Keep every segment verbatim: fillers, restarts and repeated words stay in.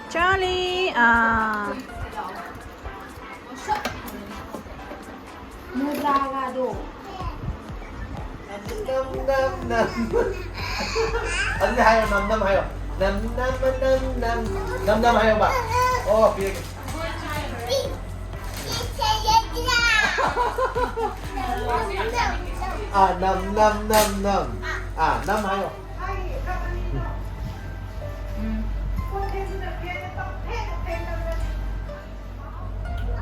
Charlie, ah. ꯃꯣꯖꯥꯒꯗꯣ꯫ ꯅꯝ, ꯅꯝ, ꯅꯝ, ꯅꯝ꯫ ꯑꯗꯨꯗꯤ ꯍꯥꯏꯌꯣ, ꯅꯝ, ꯅꯝ ꯍꯥꯏꯌꯣ꯫ ꯅꯝ, ꯅꯝ, ꯅꯝ, ꯅꯝ꯫ ꯅꯝ, ꯅꯝ ꯍꯥꯏꯌꯣꯕ꯫ ꯑꯣ, ꯄꯤꯔꯒꯦ꯫ ꯑꯥ, ꯅꯝ, ꯅꯝ, ꯅꯝ, ꯅꯝ꯫ ꯑꯥ, ꯅꯝ ꯍꯥꯏꯌꯣ꯫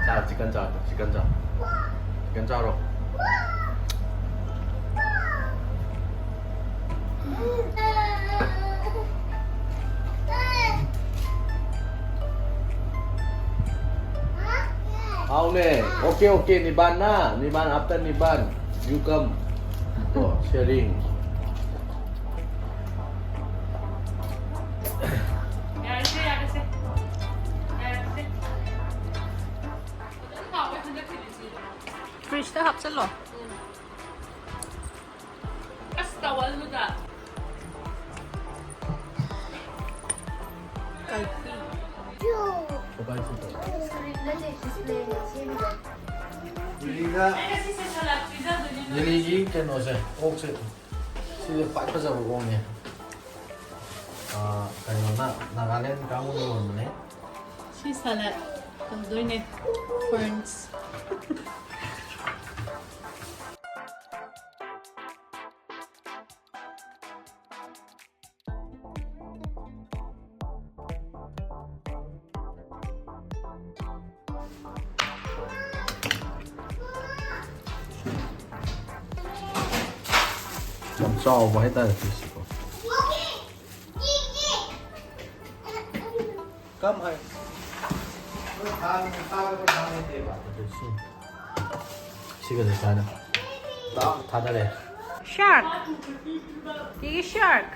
ꯆꯥ, chicken ꯆꯥ, chicken ꯆꯥ꯫ Chicken ꯆꯥꯔꯣ꯫ ꯍꯥꯎꯅꯦ꯫ Okay, okay, ꯅꯤꯕꯥꯟꯅ, ꯅꯤꯕꯥꯟ after ꯅꯤꯕꯥꯟ꯫ You come. ꯀꯣ, sharing꯫ ꯌꯥꯔꯁꯦ, ꯌꯥꯔꯁꯦ꯫ ꯌꯥꯔꯁꯦ꯫ ꯐ꯭ꯔꯤꯖꯇ ꯍꯥꯞꯆꯜꯂꯣ꯫ ꯑꯁ, ꯇꯥꯋꯜꯗꯨꯗ꯫ ꯀꯜꯐꯤ꯫ ꯂꯤꯂꯤꯗ, ꯑꯩꯅ ꯁꯤꯁꯦ ꯁꯂꯥꯗ ꯄꯤꯖꯗꯣꯏꯅꯤ ꯅꯣꯏ꯫ ꯂꯤꯂꯤꯒꯤ ꯀꯩꯅꯣꯁꯦ, ꯑꯣꯛꯁꯦ, ꯁꯤꯁꯦ ꯈ꯭ꯋꯥꯏ ꯐꯖꯕ ꯑꯣꯛꯅꯦ꯫ ꯑꯥ, ꯀꯩꯅꯣꯅ, ꯅꯥꯒꯥꯂꯦꯟ ꯀꯥꯡꯕꯨꯅ ꯌꯣꯟꯕꯅꯦ꯫ ꯁꯤ ꯁꯂꯥꯗ ꯇꯧꯗꯣꯏꯅꯦ꯫ Ferns꯫ ꯌꯥꯝ ꯆꯥꯎꯕ ꯍꯥꯏꯇꯥꯔꯦ ꯄꯤꯁꯁꯦꯀꯣ꯫ ꯀꯝ ꯍꯥꯏ? ꯑꯗꯨ ꯁꯤ꯫ ꯁꯤꯒꯁꯦ ꯆꯥꯅ ꯇꯥꯞ ꯊꯥꯗꯔꯦ꯫ Shark. ꯀꯤꯒꯤ shark.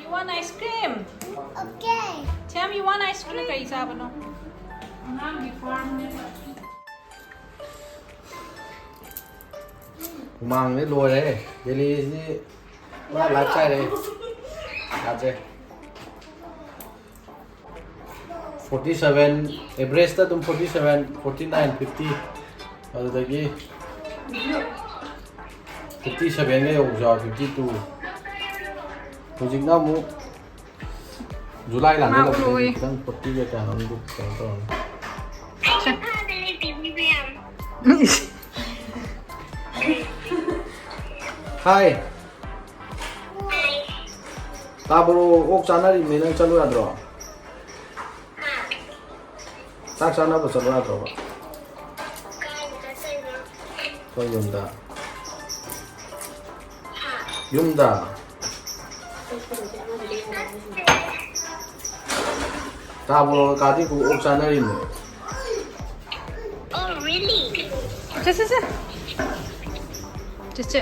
You want ice cream? Okay. Tell me, you want ice cream? ꯀꯩ ꯆꯥꯕꯅꯣ? ꯍꯨꯃꯥꯡꯗꯤ ꯂꯣꯏꯔꯦ꯫ ꯗꯦꯜꯂꯤꯁꯤꯗꯤ ꯄꯨꯔꯥ life ꯆꯥꯏꯔꯦ꯫ ꯌꯥꯗ꯭ꯔꯦ꯫ ꯐꯣꯔꯇꯤ ꯁꯚꯦꯟ, ꯑꯦꯚꯔꯦꯖꯇ ꯑꯗꯨꯝ forty seven, forty nine, fifty, ꯑꯗꯨꯗꯒꯤ ꯐꯤꯐꯇꯤ ꯁꯚꯦꯟꯒ ꯌꯧꯕꯁꯨ ꯌꯥꯎꯋꯦ, ꯐꯤꯐꯇꯤ ꯇꯨ꯫ ꯍꯧꯖꯤꯛꯅ ꯑꯃꯨꯛ ꯖꯨꯂꯥꯏ ꯂꯥꯟꯗ ꯃꯥ ꯂꯧꯕꯗꯒꯤ ꯎꯔꯣꯏ꯫ ꯈꯤꯇꯪ ꯐꯣꯔꯇꯤꯒ ꯀꯌꯥꯅꯣꯝꯗꯤ ꯀꯩꯅꯣ ꯇꯧꯔꯅꯤ꯫ ꯍꯥꯏ꯫ ꯇꯥꯕ꯭ꯔꯣ? ꯑꯣꯛ ꯆꯥꯅꯔꯤꯕꯅꯦ, ꯅꯪ ꯆꯠꯂꯨ ꯌꯥꯗ꯭ꯔꯣ? ꯆꯥꯛ ꯆꯥꯅꯕ ꯆꯠꯂꯨ ꯌꯥꯗ꯭ꯔꯣꯕ? ꯑꯩꯈꯣꯏ ꯌꯨꯝꯗ꯫ ꯌꯨꯝꯗ꯫ ꯇꯥꯕ꯭ꯔꯣ? ꯀꯥꯗꯤ ꯑꯣꯛ ꯆꯥꯅꯔꯤꯕꯅꯦ꯫ ꯆꯠꯁꯦ, ꯆꯠꯁꯦ꯫ ꯆꯠꯁꯦ꯫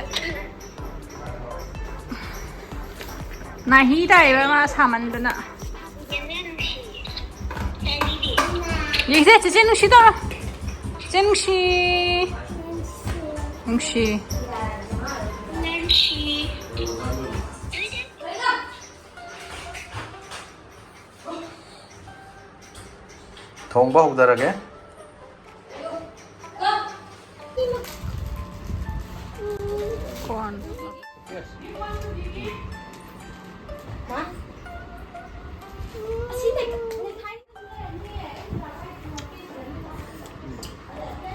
ꯅꯥꯍꯤ ꯇꯥꯏꯕ ꯃꯥ ꯁꯥꯃꯟꯗꯅ꯫ ꯌꯦꯡꯁꯦ, ꯆꯦꯆꯦ ꯅꯨꯡꯁꯤ ꯇꯧꯔꯣ꯫ ꯆꯦꯆꯦ ꯅꯨꯡꯁꯤ꯫ ꯅꯨꯡꯁꯤ꯫ ꯊꯣꯡꯕ ꯍꯧꯗꯔꯒꯦ꯫ Corn.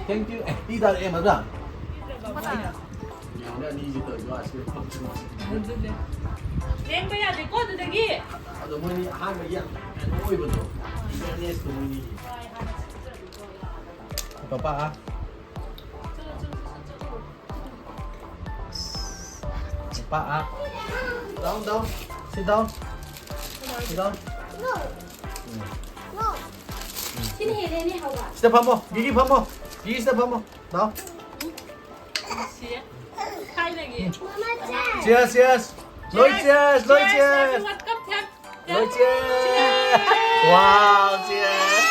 Thank you. ꯑꯦ, ꯄꯤ ꯇꯥꯔꯦ, ꯑꯦ, ꯃꯗꯥ꯫ ꯌꯦꯡꯉꯨꯅꯦ, ꯑꯅꯤꯁꯤ ꯇꯧꯔꯤꯗꯣ, ꯑꯁꯤ ꯑꯗꯨꯅꯦ꯫ ꯂꯦꯡꯕ ꯌꯥꯗꯦꯀꯣ ꯑꯗꯨꯗꯒꯤ꯫ ꯑꯗꯣ ꯃꯣꯏꯅꯤ ꯑꯍꯥꯟꯕꯒꯤ ꯌꯥꯝ ꯀꯩꯅꯣ ꯑꯣꯏꯕꯗꯣ, eagerness ꯇꯣ ꯃꯣꯏꯅꯤꯒꯤ꯫ ꯄꯄꯥ, ꯑꯥ꯫ ꯄꯄꯥ, ꯑꯥ꯫ Down, down. Sit down. Sit down. ꯎꯝ꯫ ꯎꯝ꯫ ꯁꯤꯗ ꯐꯝꯃꯣ꯫ ꯒꯤꯒꯤ ꯐꯝꯃꯣ꯫ ꯒꯤꯒꯤ ꯁꯤꯗ ꯐꯝꯃꯣ꯫ Down. ꯅꯨꯡꯁꯤꯌꯦ꯫ ꯊꯥꯏꯅꯒꯤ꯫ Cheers, cheers. ꯂꯣꯏ cheers, ꯂꯣꯏ cheers. Cheers. Welcome, cheers. ꯂꯣꯏ cheers. Wow, cheers.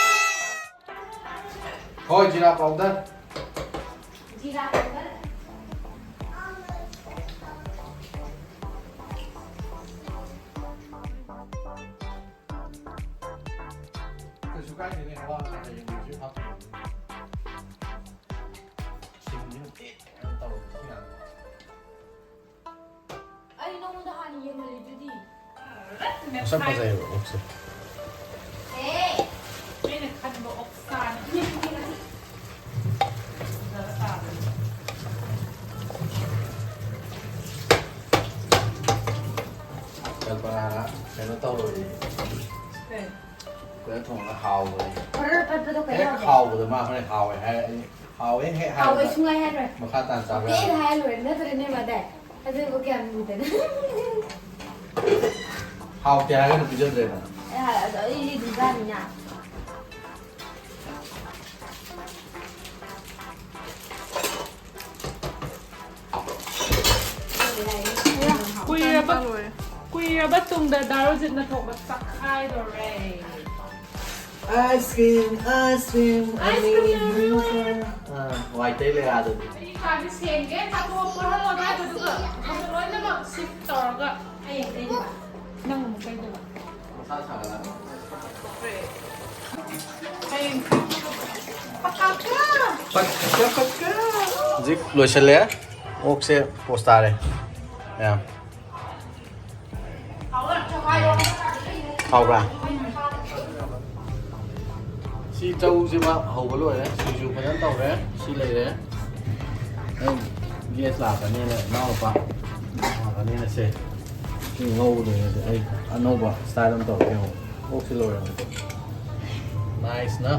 ꯍꯣꯏ, ꯖꯤꯔꯥ powder꯫ ꯖꯤꯔꯥ powder꯫ ꯀꯥꯏꯗꯦꯅꯦ, ꯋꯥ ꯍꯌꯦꯡ ꯍꯧꯖꯤꯛ ꯍꯥꯞꯄ꯫ ꯁꯤꯡꯁꯤꯅ ꯇꯦꯛ ꯇꯧꯔꯦ, ꯁꯤ ꯉꯥꯛꯇ꯫ ꯑꯩ ꯅꯉꯣꯟꯗ ꯍꯥꯟꯅ ꯌꯦꯡꯍꯜꯂꯤꯗꯨꯗꯤ꯫ ꯃꯁꯛ ꯐꯖꯩꯌꯦꯕ ꯑꯣꯛꯁꯦ꯫ ꯑꯦ! ꯑꯩꯅ ꯈꯟꯕ ꯑꯣꯛꯁꯥꯅꯤ꯫ ꯐꯖꯕ ꯇꯥꯕꯅꯤ꯫ ꯀꯜꯄꯅꯥꯅ ꯀꯩꯅꯣ ꯇꯧꯔꯣꯏꯌꯦ꯫ ꯀꯩ? ꯀꯩꯅꯣ ꯊꯣꯡꯉꯒ ꯍꯥꯎꯕꯅꯦ꯫ ꯕꯔꯔ ꯄꯠꯄꯗꯣ ꯀꯩ ꯍꯦꯛ ꯌꯥꯎꯒꯦ? ꯍꯥꯎꯕꯗ ꯃꯥ ꯍꯣꯔꯦꯟ ꯍꯥꯎꯋꯦ ꯍꯥꯏꯔꯛꯑꯅꯤ꯫ ꯍꯥꯎꯋꯦ ꯍꯦꯛ ꯍꯥꯎꯋꯦ ꯍꯥꯏꯕꯗ ꯁꯨꯡꯍꯥꯏ ꯍꯥꯏꯔꯣꯏ꯫ ꯃꯈꯥ ꯇꯥꯅ ꯆꯥꯕ ꯄꯦꯟꯅ ꯌꯥꯔꯣꯏ꯫ ꯍꯥꯏꯔ ꯂꯣꯏꯔꯦ ꯅꯠꯇ꯭ꯔꯅꯦ, ꯃꯥꯗꯥꯏ? ꯑꯗꯨꯕꯨ ꯀꯌꯥꯝ ꯂꯨꯗꯅ꯫ ꯍꯥꯎꯇꯦ ꯍꯥꯏꯔꯒꯅ ꯄꯤꯖꯗ꯭ꯔꯦꯗꯅ꯫ ꯑꯦ, ꯑꯗꯣ ꯑꯩꯗꯤ ꯑꯗꯨꯝ ꯆꯥꯅꯤꯅ꯫ ꯀꯨꯏꯔꯕ, ꯀꯨꯏꯔꯕ ꯇꯨꯡꯗ ꯗꯥ ꯔꯣꯖꯤꯠꯅ ꯊꯣꯡꯕ ꯆꯥꯛꯈꯥꯏꯗꯣꯔꯦ꯫ Ice cream, ice cream, I need you for ꯑꯥ, ꯋꯥꯏ ꯇꯩ ꯂꯩ ꯑꯥꯗꯗꯤ꯫ ꯑꯩ ꯀꯥꯁꯦ ꯁꯦꯡꯒꯦ, ꯊꯥꯗꯣꯛꯑꯣ, ꯄꯣꯠꯍꯜꯂꯣ ꯑꯗꯨꯋꯥꯏꯗ, ꯑꯗꯨꯒ ꯊꯝꯃꯣ ꯂꯣꯏꯅꯃꯛ shift ꯇꯧꯔꯒ꯫ ꯑꯩ ꯑꯃꯨꯛ ꯇꯩꯗꯣꯏꯕ꯫ ꯅꯪ ꯑꯃꯨꯛ ꯇꯩꯗꯣꯏꯕ꯫ ꯃꯁꯥ ꯁꯥꯒꯠꯂꯛꯑꯅꯤ꯫ ꯍꯌꯦꯡ ꯄꯀꯥ ꯄꯀꯥ꯫ ꯄꯀꯥ ꯄꯀꯥ꯫ ꯍꯧꯖꯤꯛ ꯂꯣꯏꯁꯤꯜꯂꯦ꯫ ꯑꯣꯛꯁꯦ ꯄꯣꯁ ꯇꯥꯔꯦ꯫ ꯃꯌꯥꯝ꯫ ꯍꯥꯎꯕ꯭ꯔꯥ? ꯁꯤ ꯆꯧꯁꯤꯃ ꯍꯧꯕ ꯂꯣꯏꯔꯦ꯫ ꯁꯤꯡꯖꯨ ꯐꯖꯅ ꯇꯧꯔꯦ꯫ ꯁꯤ ꯂꯩꯔꯦ꯫ ꯑꯩ guest ꯂꯥꯛꯀꯅꯦꯅ, ꯏꯅꯥꯎꯅꯨꯄꯥ ꯂꯥꯛꯀꯅꯦꯅ ꯁꯦ ꯁꯤ ꯉꯧꯗꯣꯏꯅꯦ꯫ ꯑꯩ ꯑꯅꯧꯕ style ꯑꯃ ꯇꯧꯔꯒꯦ꯫ ꯑꯃꯨꯛ ꯑꯣꯛꯁꯤ ꯂꯣꯏꯔꯦ꯫ Nice ꯅ꯫